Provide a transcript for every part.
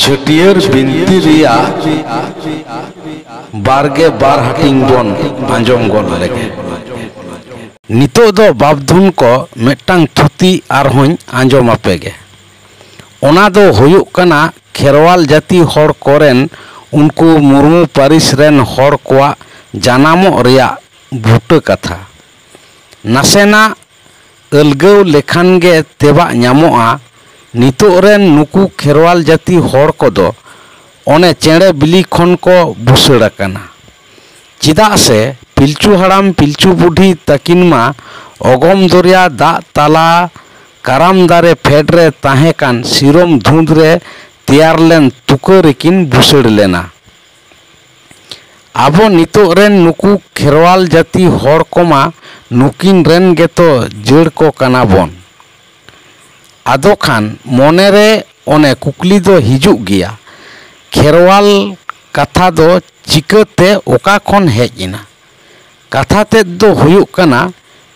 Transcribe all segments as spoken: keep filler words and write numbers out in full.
ᱪᱷᱟᱹᱴᱭᱟᱹᱨ ᱵᱤᱱᱛᱤ ᱨᱮᱭᱟᱜ ᱵᱟᱨᱜᱮ ᱵᱟᱨ ᱦᱟᱹᱴᱤᱧ ᱵᱚᱱ ᱟᱸᱡᱚᱢ ᱜᱚᱫ ᱞᱮᱜᱮ᱾ ᱱᱤᱛᱚᱜ ᱫᱚ ᱵᱟᱯᱫᱷᱩᱱ ᱠᱚ ᱢᱤᱫᱴᱟᱝ ᱛᱷᱩᱛᱤ ᱟᱨᱦᱚᱸᱧ ᱟᱸᱡᱚᱢ ᱟᱯᱮ ᱜᱮ᱾ ᱚᱱᱟ ᱫᱚ ᱦᱩᱭᱩᱜ ᱠᱟᱱᱟ ᱠᱷᱮᱨᱣᱟᱞ ᱡᱟᱹᱛᱤ ᱦᱚᱲ ᱠᱚᱨᱮᱱ ᱩᱱᱠᱩ ᱢᱩᱨᱢᱩ ᱯᱟᱹᱨᱤᱥ ᱨᱮᱱ ᱦᱚᱲ ᱠᱚᱣᱟᱜ ᱡᱟᱱᱟᱢᱚᱜ ᱨᱮᱭᱟᱜ ᱵᱩᱴᱟᱹ ᱠᱟᱛᱷᱟ᱾ ᱱᱟᱥᱮᱱᱟᱜ ᱟᱹᱞᱜᱟᱹᱣ ᱞᱮᱠᱷᱟᱱ ᱜᱮ ᱛᱮᱵᱟᱜ ᱧᱟᱢᱚᱜᱼᱟ, ᱱᱤᱛᱚᱜ ᱨᱮᱱ ᱱᱩᱠᱩ ᱠᱷᱮᱨᱣᱟᱞ ᱡᱟᱹᱛᱤ ᱦᱚᱲ ᱠᱚᱫᱚ ᱚᱱᱮ ᱪᱮᱬᱮ ᱵᱤᱞᱤ ᱠᱷᱚᱱ ᱠᱚ ᱵᱩᱥᱟᱹᱲ ᱟᱠᱟᱱᱟ᱾ ᱪᱮᱫᱟᱜ ᱥᱮ ᱯᱤᱞᱪᱩ ᱦᱟᱲᱟᱢ ᱯᱤᱞᱪᱩ ᱵᱩᱰᱷᱤ ᱛᱟᱹᱠᱤᱱ ᱢᱟ ᱚᱜᱚᱢ ᱫᱚᱨᱭᱟ ᱫᱟᱜ ᱛᱟᱞᱟ ᱠᱟᱨᱟᱢ ᱫᱟᱨᱮ ᱯᱷᱮᱰ ᱨᱮ ᱛᱟᱦᱮᱸ ᱠᱟᱱ ᱥᱤᱨᱚᱢ ᱫᱷᱩᱸᱫᱽ ᱨᱮ ᱛᱮᱭᱟᱨ ᱞᱮᱱ ᱛᱩᱠᱟᱹ ᱨᱮᱠᱤᱱ ᱵᱩᱥᱟᱹᱲ ᱞᱮᱱᱟ᱾ ᱟᱵᱚ ᱱᱤᱛᱚᱜ ᱨᱮᱱ ᱱᱩᱠᱩ ᱠᱷᱮᱨᱣᱟᱞ ᱡᱟᱹᱛᱤ ᱦᱚᱲ ᱠᱚᱢᱟ ᱱᱩᱠᱤᱱ ᱨᱮᱱ ᱜᱮᱛᱚ ᱡᱟᱹᱲ ᱠᱚ ᱠᱟᱱᱟ ᱵᱚᱱ᱾ ᱟᱫᱚ ᱠᱷᱟᱱ ᱢᱚᱱᱮ ᱨᱮ ᱚᱱᱮ ᱠᱩᱠᱞᱤ ᱫᱚ ᱦᱤᱡᱩᱜ ᱜᱮᱭᱟ, ᱠᱷᱮᱨᱣᱟᱞ ᱠᱟᱛᱷᱟ ᱫᱚ ᱪᱤᱠᱟᱹᱛᱮ ᱚᱠᱟ ᱠᱷᱚᱱ ᱦᱮᱡ ᱮᱱᱟ? ᱠᱟᱛᱷᱟ ᱛᱮᱫ ᱫᱚ ᱦᱩᱭᱩᱜ ᱠᱟᱱᱟ,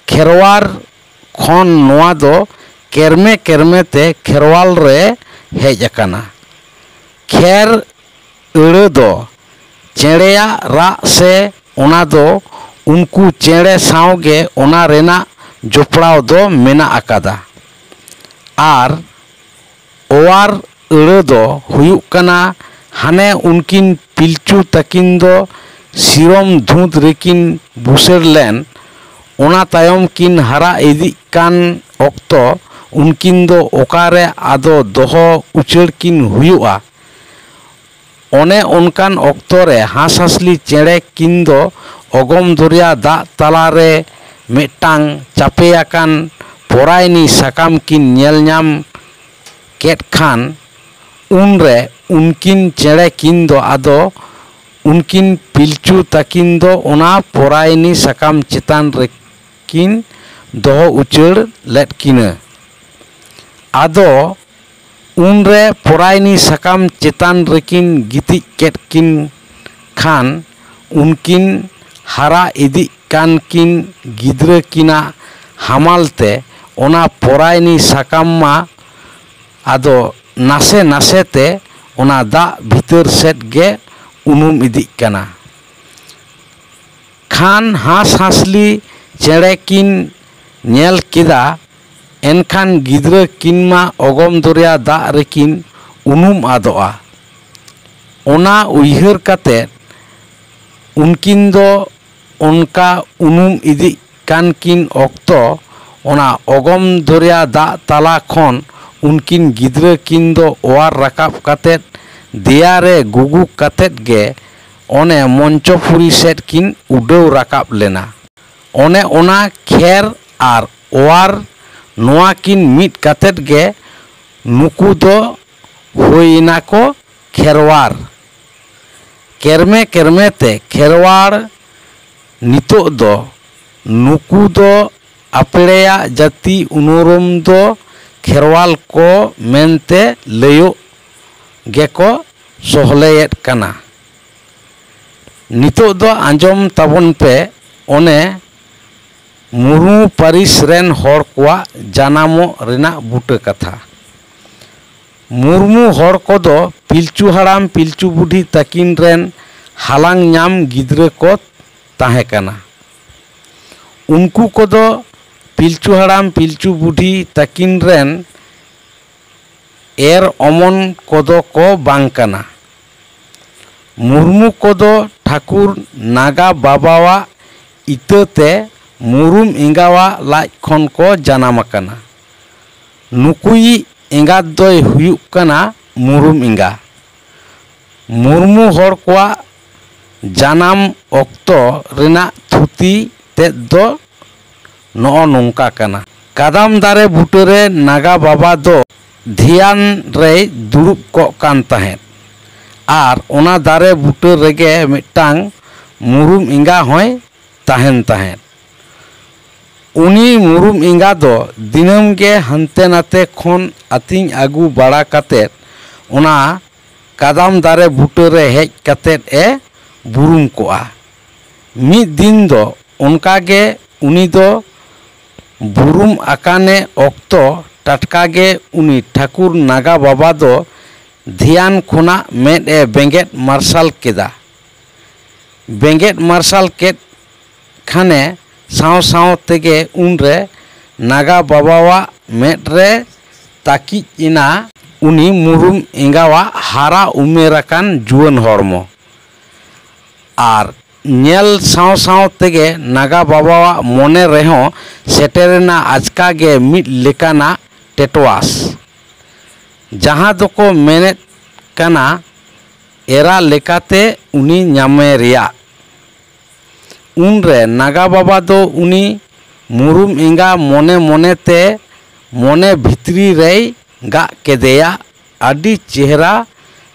ᱠᱷᱮᱨᱣᱟᱲ ᱠᱷᱚᱱ ᱱᱚᱣᱟ ᱫᱚ ᱠᱮᱨᱢᱮ ᱠᱮᱨᱢᱮ ᱛᱮ ᱠᱷᱮᱨᱣᱟᱞ ᱨᱮ ᱦᱮᱡ ᱟᱠᱟᱱᱟ᱾ ᱠᱷᱮᱨ ᱟᱹᱲᱟᱹ ᱫᱚ ᱪᱮᱬᱮᱭᱟᱜ ᱨᱟᱜ ᱥᱮ ᱚᱱᱟ ᱫᱚ ᱩᱱᱠᱩ ᱪᱮᱬᱮ ᱥᱟᱶ ᱜᱮ ᱚᱱᱟ ᱨᱮᱱᱟᱜ ᱡᱚᱯᱲᱟᱣ ᱫᱚ ᱢᱮᱱᱟᱜ ᱟᱠᱟᱫᱟ᱾ ᱟᱨ ᱚᱣᱟᱨ ᱟᱹᱲᱟᱹ ᱫᱚ ᱦᱩᱭᱩᱜ ᱠᱟᱱᱟ ᱦᱟᱱᱮ ᱩᱱᱠᱤᱱ ᱯᱤᱞᱪᱩ ᱛᱟᱹᱠᱤᱱ ᱫᱚ ᱥᱤᱨᱚᱢ ᱫᱷᱩᱸᱛ ᱨᱮᱠᱤᱱ ᱵᱩᱥᱟᱹᱲ ᱞᱮᱱ, ᱚᱱᱟ ᱛᱟᱭᱚᱢ ᱠᱤᱱ ᱦᱟᱨᱟ ᱤᱫᱤᱜ ᱠᱟᱱ ᱚᱠᱛᱚ ᱩᱱᱠᱤᱱ ᱫᱚ ᱚᱠᱟᱨᱮ ᱟᱫᱚ ᱫᱚᱦᱚ ᱩᱪᱟᱹᱲ ᱠᱤᱱ ᱦᱩᱭᱩᱜᱼᱟ᱾ ᱚᱱᱮ ᱚᱱᱠᱟᱱ ᱚᱠᱛᱚ ᱨᱮ ᱦᱟᱸᱥᱼᱦᱟᱸᱥᱞᱤ ᱪᱮᱬᱮ ᱠᱤᱱ ᱫᱚ ᱚᱜᱚᱢ ᱫᱚᱨᱭᱟ ᱫᱟᱜ ᱛᱟᱞᱟ ᱨᱮ ᱢᱤᱫᱴᱟᱝ ᱪᱟᱯᱮ ᱟᱠᱟᱱ ᱯᱚᱨᱟᱭᱱᱤ ᱥᱟᱠᱟᱢ ᱠᱤᱱ ᱧᱮᱞ ᱧᱟᱢ ᱠᱮᱫ ᱠᱷᱟᱱ, ᱩᱱᱨᱮ ᱩᱱᱠᱤᱱ ᱪᱮᱬᱮ ᱠᱤᱱ ᱫᱚ ᱟᱫᱚ ᱩᱱᱠᱤᱱ ᱯᱤᱞᱪᱩ ᱛᱟᱹᱠᱤᱱ ᱫᱚ ᱚᱱᱟ ᱯᱚᱨᱟᱭᱱᱤ ᱥᱟᱠᱟᱢ ᱪᱮᱛᱟᱱ ᱨᱮᱠᱤᱱ ᱫᱚᱦᱚ ᱩᱪᱟᱹᱲ ᱞᱮᱫ ᱠᱤᱱᱟᱹ᱾ ᱟᱫᱚ ᱩᱱᱨᱮ ᱯᱚᱨᱟᱭᱱᱤ ᱥᱟᱠᱟᱢ ᱪᱮᱛᱟᱱ ᱨᱮᱠᱤᱱ ᱜᱤᱛᱤᱡ ᱠᱮᱫ ᱠᱤᱱ ᱠᱷᱟᱱ, ᱩᱱᱠᱤᱱ ᱦᱟᱨᱟ ᱤᱫᱤᱜ ᱠᱟᱱ ᱠᱤᱱ ᱜᱤᱫᱽᱨᱟᱹ ᱠᱤᱱᱟᱜ ᱦᱟᱢᱟᱞ ᱛᱮ ᱚᱱᱟ ᱯᱚᱨᱟᱭᱱᱤ ᱥᱟᱠᱟᱢ ᱢᱟ ᱟᱫᱚ ᱱᱟᱥᱮ ᱱᱟᱥᱮ ᱛᱮ ᱚᱱᱟ ᱫᱟᱜ ᱵᱷᱤᱛᱟᱹᱨ ᱥᱮᱫ ᱜᱮ ᱩᱱᱩᱢ ᱤᱫᱤᱜ ᱠᱟᱱᱟ᱾ ᱠᱷᱟᱱ ᱦᱟᱸᱥᱦᱟᱸᱥᱞᱤ ᱪᱮᱬᱮ ᱠᱤᱱ ᱧᱮᱞ ᱠᱮᱫᱟ, ᱮᱱᱠᱷᱟᱱ ᱜᱤᱫᱽᱨᱟᱹ ᱠᱤᱱ ᱢᱟ ᱚᱜᱚᱢ ᱫᱚᱨᱭᱟ ᱫᱟᱜ ᱨᱮᱠᱤᱱ ᱩᱱᱩᱢ ᱟᱫᱚᱜᱼᱟ᱾ ᱚᱱᱟ ᱩᱭᱦᱟᱹᱨ ᱠᱟᱛᱮ ᱩᱱᱠᱤᱱ ᱫᱚ ᱚᱱᱠᱟ ᱩᱱᱩᱢ ᱤᱫᱤᱜ ᱠᱟᱱ ᱠᱤᱱ ᱚᱠᱛᱚ, ᱚᱱᱟ ᱚᱜᱚᱢ ᱫᱚᱨᱭᱟ ᱫᱟᱜ ᱛᱟᱞᱟ ᱠᱷᱚᱱ ᱩᱱᱠᱤᱱ ᱜᱤᱫᱽᱨᱟᱹ ᱠᱤᱱ ᱫᱚ ᱚᱣᱟᱨ ᱨᱟᱠᱟᱵ ᱠᱟᱛᱮ ᱫᱮᱭᱟ ᱨᱮ ᱜᱩᱜᱩ ᱠᱟᱛᱮ ᱜᱮ ᱚᱱᱮ ᱢᱚᱧᱪᱚᱯᱩᱨᱤ ᱥᱮᱫ ᱠᱤᱱ ᱩᱰᱟᱹᱣ ᱨᱟᱠᱟᱵ ᱞᱮᱱᱟ᱾ ᱚᱱᱮ ᱚᱱᱟ ᱠᱷᱮᱨ ᱟᱨ ᱚᱣᱟᱨ ᱱᱚᱣᱟ ᱠᱤᱱ ᱢᱤᱫ ᱠᱟᱛᱮ ᱜᱮ ᱱᱩᱠᱩ ᱫᱚ ᱦᱩᱭ ᱮᱱᱟ ᱠᱚ ᱠᱷᱮᱨᱣᱟᱲ᱾ ᱠᱮᱨᱢᱮ ᱠᱮᱨᱢᱮ ᱛᱮ ᱠᱷᱮᱨᱣᱟᱲ ᱱᱤᱛᱚᱜ ᱫᱚ ᱱᱩᱠᱩ ᱫᱚ ᱟᱯᱲᱮᱭᱟᱜ ᱡᱟᱹᱛᱤ ᱩᱱᱩᱨᱩᱢ ᱫᱚ ᱠᱷᱮᱨᱣᱟᱞ ᱠᱚ ᱢᱮᱱᱛᱮ ᱞᱟᱹᱭᱚᱜ ᱜᱮᱠᱚ ᱥᱚᱦᱞᱮᱭᱮᱫ ᱠᱟᱱᱟ᱾ ᱱᱤᱛᱚᱜ ᱫᱚ ᱟᱸᱡᱚᱢ ᱛᱟᱵᱚᱱ ᱯᱮ ᱚᱱᱮ ᱢᱩᱨᱢᱩ ᱯᱟᱹᱨᱤᱥ ᱨᱮᱱ ᱦᱚᱲ ᱠᱚᱣᱟᱜ ᱡᱟᱱᱟᱢᱚᱜ ᱨᱮᱱᱟᱜ ᱵᱩᱴᱟᱹ ᱠᱟᱛᱷᱟ᱾ ᱢᱩᱨᱢᱩ ᱦᱚᱲ ᱠᱚᱫᱚ ᱯᱤᱞᱪᱩ ᱦᱟᱲᱟᱢ ᱯᱤᱞᱪᱩ ᱵᱩᱰᱷᱤ ᱛᱟᱹᱠᱤᱱ ᱨᱮᱱ ᱦᱟᱞᱟᱝ ᱧᱟᱢ ᱜᱤᱫᱽᱨᱟᱹ ᱠᱚ ᱛᱟᱦᱮᱸ ᱠᱟᱱᱟ᱾ ᱩᱱᱠᱩ ᱠᱚᱫᱚ ᱯᱤᱞᱪᱩ ᱦᱟᱲᱟᱢ ᱯᱤᱞᱪᱩ ᱵᱩᱰᱷᱤ ᱛᱟᱹᱠᱤᱱ ᱨᱮᱱ ᱮᱨ ᱚᱢᱚᱱ ᱠᱚᱫᱚ ᱠᱚ ᱵᱟᱝ ᱠᱟᱱᱟ᱾ ᱢᱩᱨᱢᱩ ᱠᱚᱫᱚ ᱴᱷᱟᱹᱠᱩᱨ ᱱᱟᱜᱟ ᱵᱟᱵᱟᱣᱟᱜ ᱤᱛᱟᱹᱛᱮ ᱢᱩᱨᱩᱢ ᱮᱸᱜᱟᱣᱟᱜ ᱞᱟᱡ ᱠᱷᱚᱱ ᱠᱚ ᱡᱟᱱᱟᱢ ᱟᱠᱟᱱᱟ᱾ ᱱᱩᱠᱩᱭᱤᱡ ᱮᱸᱜᱟᱛ ᱫᱚᱭ ᱦᱩᱭᱩᱜ ᱠᱟᱱᱟ ᱢᱩᱨᱩᱢ ᱮᱸᱜᱟ᱾ ᱢᱩᱨᱢᱩ ᱦᱚᱲ ᱠᱚᱣᱟᱜ ᱡᱟᱱᱟᱢ ᱚᱠᱛᱚ ᱨᱮᱱᱟᱜ ᱛᱷᱩᱛᱤ ᱛᱮᱫ ᱫᱚ ᱱᱚᱜᱼᱚ ᱱᱚᱝᱠᱟ ᱠᱟᱱᱟ᱾ ᱠᱟᱫᱟᱢ ᱫᱟᱨᱮ ᱵᱩᱴᱟᱹᱨᱮ ᱱᱟᱜᱟ ᱵᱟᱵᱟ ᱫᱚ ᱫᱷᱮᱭᱟᱱ ᱨᱮᱭ ᱫᱩᱲᱩᱵ ᱠᱚᱜ ᱠᱟᱱ ᱛᱟᱦᱮᱸᱫ ᱟᱨ ᱚᱱᱟ ᱫᱟᱨᱮ ᱵᱩᱴᱟᱹ ᱨᱮᱜᱮ ᱢᱤᱫᱴᱟᱝ ᱢᱩᱨᱩᱢ ᱮᱸᱜᱟ ᱦᱚᱸᱭ ᱛᱟᱦᱮᱱ ᱛᱟᱦᱮᱸᱫ᱾ ᱩᱱᱤ ᱢᱩᱨᱩᱢ ᱮᱸᱜᱟ ᱫᱚ ᱫᱤᱱᱟᱹᱢ ᱜᱮ ᱦᱟᱱᱛᱮ ᱱᱟᱛᱮ ᱠᱷᱚᱱ ᱟᱹᱛᱤᱧ ᱟᱹᱜᱩ ᱵᱟᱲᱟ ᱠᱟᱛᱮᱫ ᱚᱱᱟ ᱠᱟᱫᱟᱢ ᱫᱟᱨᱮ ᱵᱩᱴᱟᱹ ᱨᱮ ᱦᱮᱡ ᱠᱟᱛᱮᱫ ᱮ ᱵᱩᱨᱩᱢ ᱠᱚᱜᱼᱟ᱾ ᱢᱤᱫ ᱫᱤᱱ ᱫᱚ ᱚᱱᱠᱟ ᱜᱮ ᱩᱱᱤ ᱫᱚ ᱵᱩᱨᱩᱢ ᱟᱠᱟᱱᱮ ᱚᱠᱛᱚ ᱴᱟᱴᱠᱟ ᱜᱮ ᱩᱱᱤ ᱴᱷᱟᱹᱠᱩᱨ ᱱᱟᱜᱟ ᱵᱟᱵᱟ ᱫᱚ ᱫᱷᱮᱭᱟᱱ ᱠᱷᱚᱱᱟᱜ ᱢᱮᱫ ᱮ ᱵᱮᱸᱜᱮᱫ ᱢᱟᱨᱥᱟᱞ ᱠᱮᱫᱟ᱾ ᱵᱮᱸᱜᱮᱫ ᱢᱟᱨᱥᱟᱞ ᱠᱮᱫ ᱠᱷᱟᱱᱮ ᱥᱟᱶ ᱥᱟᱶ ᱛᱮᱜᱮ ᱩᱱᱨᱮ ᱱᱟᱜᱟ ᱵᱟᱵᱟᱣᱟᱜ ᱢᱮᱫ ᱨᱮ ᱛᱟᱹᱠᱤᱡ ᱮᱱᱟ ᱩᱱᱤ ᱢᱩᱨᱩᱢ ᱮᱸᱜᱟᱣᱟᱜ ᱦᱟᱨᱟ ᱩᱢᱮᱨ ᱟᱠᱟᱱ ᱡᱩᱣᱟᱹᱱ ᱦᱚᱲᱢᱚ᱾ ᱟᱨ ᱧᱮᱞ ᱥᱟᱶ ᱥᱟᱶ ᱛᱮᱜᱮ ᱱᱟᱜᱟ ᱵᱟᱵᱟᱣᱟᱜ ᱢᱚᱱᱮ ᱨᱮᱦᱚᱸ ᱥᱮᱴᱮᱨᱮᱱᱟ ᱟᱪᱠᱟ ᱜᱮ ᱢᱤᱫ ᱞᱮᱠᱟᱱᱟᱜ ᱴᱮᱴᱣᱟᱥ, ᱡᱟᱦᱟᱸ ᱫᱚᱠᱚ ᱢᱮᱱᱮᱫ ᱠᱟᱱᱟ ᱮᱨᱟ ᱞᱮᱠᱟᱛᱮ ᱩᱱᱤ ᱧᱟᱢᱮ ᱨᱮᱭᱟᱜ᱾ ᱩᱱᱨᱮ ᱱᱟᱜᱟ ᱵᱟᱵᱟ ᱫᱚ ᱩᱱᱤ ᱢᱩᱨᱩᱢ ᱮᱸᱜᱟ ᱢᱚᱱᱮ ᱢᱚᱱᱮ ᱛᱮ ᱢᱚᱱᱮ ᱵᱷᱤᱛᱨᱤ ᱨᱮᱭ ᱜᱟᱜ ᱠᱮᱫᱮᱭᱟ, ᱟᱹᱰᱤ ᱪᱮᱦᱨᱟ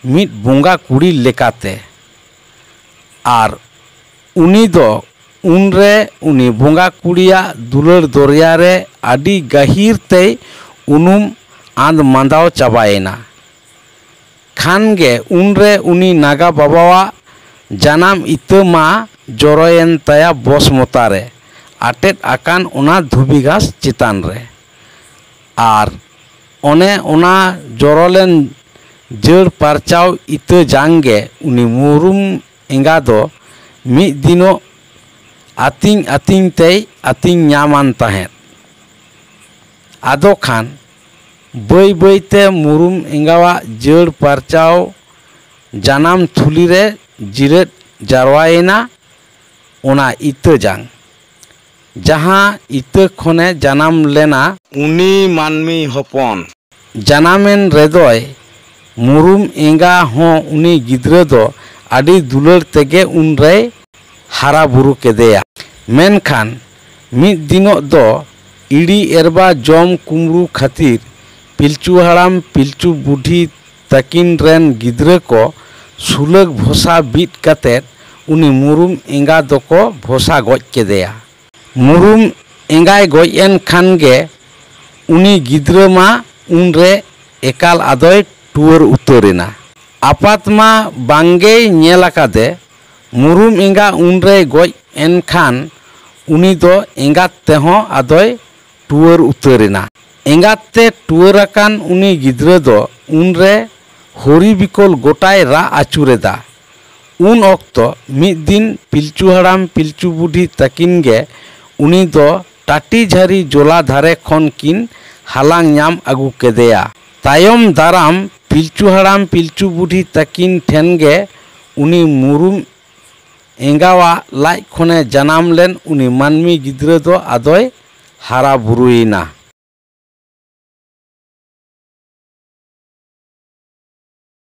ᱢᱤᱫ ᱵᱚᱸᱜᱟ ᱠᱩᱲᱤ ᱞᱮᱠᱟᱛᱮ᱾ ᱟᱨ ᱩᱱᱤ ᱫᱚ ᱩᱱᱨᱮ ᱩᱱᱤ ᱵᱚᱸᱜᱟ ᱠᱩᱲᱤᱭᱟᱜ ᱫᱩᱞᱟᱹᱲ ᱫᱚᱨᱭᱟ ᱨᱮ ᱟᱹᱰᱤ ᱜᱟᱹᱦᱤᱨ ᱛᱮᱭ ᱩᱱᱩᱢ ᱟᱸᱫᱽ ᱢᱟᱸᱫᱟᱣ ᱪᱟᱵᱟᱭᱮᱱᱟ᱾ ᱠᱷᱟᱱ ᱜᱮ ᱩᱱᱨᱮ ᱩᱱᱤ ᱱᱟᱜᱟ ᱵᱟᱵᱟᱣᱟᱜ ᱡᱟᱱᱟᱢ ᱤᱛᱟᱹ ᱢᱟ ᱡᱚᱨᱚᱭᱮᱱ ᱛᱟᱭᱟ ᱵᱚᱥᱢᱚᱛᱟ ᱨᱮ ᱟᱴᱮᱫ ᱟᱠᱟᱱ ᱚᱱᱟ ᱫᱷᱩᱵᱤ ᱜᱷᱟᱥ ᱪᱮᱛᱟᱱ ᱨᱮ᱾ ᱟᱨ ᱚᱱᱮ ᱚᱱᱟ ᱡᱚᱨᱚ ᱞᱮᱱ ᱡᱟᱹᱲ ᱯᱟᱨᱪᱟᱣ ᱤᱛᱟᱹ ᱡᱟᱝ ᱜᱮ ᱩᱱᱤ ᱢᱩᱨᱩᱢ ᱮᱸᱜᱟ ᱫᱚ ᱢᱤᱫ ᱫᱤᱱᱚᱜ ᱟᱹᱛᱤᱧ ᱟᱹᱛᱤᱧ ᱛᱮᱭ ᱟᱹᱛᱤᱧ ᱧᱟᱢᱟᱱ ᱛᱟᱦᱮᱸᱫ᱾ ᱟᱫᱚ ᱠᱷᱟᱱ ᱵᱟᱹᱭ ᱵᱟᱹᱭ ᱛᱮ ᱢᱩᱨᱩᱢ ᱮᱸᱜᱟᱣᱟᱜ ᱡᱟᱹᱲ ᱯᱟᱨᱪᱟᱣ ᱡᱟᱱᱟᱢ ᱛᱷᱩᱞᱤ ᱨᱮ ᱡᱤᱨᱟᱹᱫ ᱡᱟᱨᱣᱟᱭᱮᱱᱟ ᱚᱱᱟ ᱤᱛᱟᱹ ᱡᱟᱝ, ᱡᱟᱦᱟᱸ ᱤᱛᱟᱹ ᱠᱷᱚᱱᱮ ᱡᱟᱱᱟᱢ ᱞᱮᱱᱟ ᱩᱱᱤ ᱢᱟᱹᱱᱢᱤ ᱦᱚᱯᱚᱱ᱾ ᱡᱟᱱᱟᱢᱮᱱ ᱨᱮᱫᱚᱭ ᱢᱩᱨᱩᱢ ᱮᱸᱜᱟ ᱦᱚᱸ ᱩᱱᱤ ᱜᱤᱫᱽᱨᱟᱹ ᱫᱚ ᱟᱹᱰᱤ ᱫᱩᱞᱟᱹᱲ ᱛᱮᱜᱮ ᱩᱱᱨᱮᱭ ᱦᱟᱨᱟ ᱵᱩᱨᱩ ᱠᱮᱫᱮᱭᱟ᱾ ᱢᱮᱱᱠᱷᱟᱱ ᱢᱤᱫ ᱫᱤᱱᱚᱜ ᱫᱚ ᱤᱲᱤ ᱮᱨᱵᱟ ᱡᱚᱢ ᱠᱩᱢᱵᱽᱲᱩ ᱠᱷᱟᱹᱛᱤᱨ ᱯᱤᱞᱪᱩ ᱦᱟᱲᱟᱢ ᱯᱤᱞᱪᱩ ᱵᱩᱰᱷᱤ ᱛᱟᱹᱠᱤᱱ ᱨᱮᱱ ᱜᱤᱫᱽᱨᱟᱹ ᱠᱚ ᱥᱩᱞᱟᱹᱠ ᱵᱷᱚᱥᱟ ᱵᱤᱫ ᱠᱟᱛᱮ ᱩᱱᱤ ᱢᱩᱨᱩᱢ ᱮᱸᱜᱟ ᱫᱚᱠᱚ ᱵᱷᱚᱥᱟ ᱜᱚᱡ ᱠᱮᱫᱮᱭᱟ᱾ ᱢᱩᱨᱩᱢ ᱮᱸᱜᱟᱭ ᱜᱚᱡ ᱮᱱ ᱠᱷᱟᱱ ᱜᱮ ᱩᱱᱤ ᱜᱤᱫᱽᱨᱟᱹ ᱢᱟ ᱩᱱᱨᱮ ᱮᱠᱟᱞ ᱟᱫᱚᱭ ᱴᱩᱣᱟᱹᱨ ᱩᱛᱟᱹᱨ ᱮᱱᱟ᱾ ᱟᱯᱟᱛ ᱢᱟ ᱵᱟᱝᱜᱮᱭ ᱧᱮᱞ ᱟᱠᱟᱫᱮ᱾ ᱢᱩᱨᱩᱢ ᱮᱸᱜᱟ ᱩᱱᱨᱮᱭ ᱜᱚᱡ ᱮᱱ ᱠᱷᱟᱱ ᱩᱱᱤ ᱫᱚ ᱮᱸᱜᱟᱛ ᱛᱮᱦᱚᱸ ᱟᱫᱚᱭ ᱴᱩᱣᱟᱹᱨ ᱩᱛᱟᱹᱨ ᱮᱱᱟ᱾ ᱮᱸᱜᱟᱛ ᱛᱮ ᱴᱩᱣᱟᱹᱨ ᱟᱠᱟᱱ ᱩᱱᱤ ᱜᱤᱫᱽᱨᱟᱹ ᱫᱚ ᱩᱱᱨᱮ ᱦᱚᱨᱤ ᱵᱤᱠᱚᱞ ᱜᱚᱴᱟᱭ ᱨᱟᱜ ᱟᱹᱪᱩᱨᱮᱫᱟ᱾ ᱩᱱ ᱚᱠᱛᱚ ᱢᱤᱫ ᱫᱤᱱ ᱯᱤᱞᱪᱩ ᱦᱟᱲᱟᱢ ᱯᱤᱞᱪᱩ ᱵᱩᱰᱷᱤ ᱛᱟᱹᱠᱤᱱ ᱜᱮ ᱩᱱᱤ ᱫᱚ ᱴᱟᱹᱴᱤ ᱡᱷᱟᱹᱨᱤ ᱡᱚᱞᱟ ᱫᱷᱟᱨᱮ ᱠᱷᱚᱱ ᱠᱤᱱ ᱦᱟᱞᱟᱝ ᱧᱟᱢ ᱟᱹᱜᱩ ᱠᱮᱫᱮᱭᱟ᱾ ᱛᱟᱭᱚᱢ ᱫᱟᱨᱟᱢ ᱯᱤᱞᱪᱩ ᱦᱟᱲᱟᱢ ᱯᱤᱞᱪᱩ ᱵᱩᱰᱷᱤ ᱛᱟᱹᱠᱤᱱ ᱴᱷᱮᱱ ᱜᱮ ᱩᱱᱤ ᱢᱩᱨᱩᱢ ᱮᱸᱜᱟᱣᱟᱜ ᱞᱟᱡ ᱠᱷᱚᱱᱮ ᱡᱟᱱᱟᱢ ᱞᱮᱱ ᱩᱱᱤ ᱢᱟᱹᱱᱢᱤ ᱜᱤᱫᱽᱨᱟᱹ ᱫᱚ ᱟᱫᱚᱭ ᱦᱟᱨᱟ ᱵᱩᱨᱩᱭᱮᱱᱟ᱾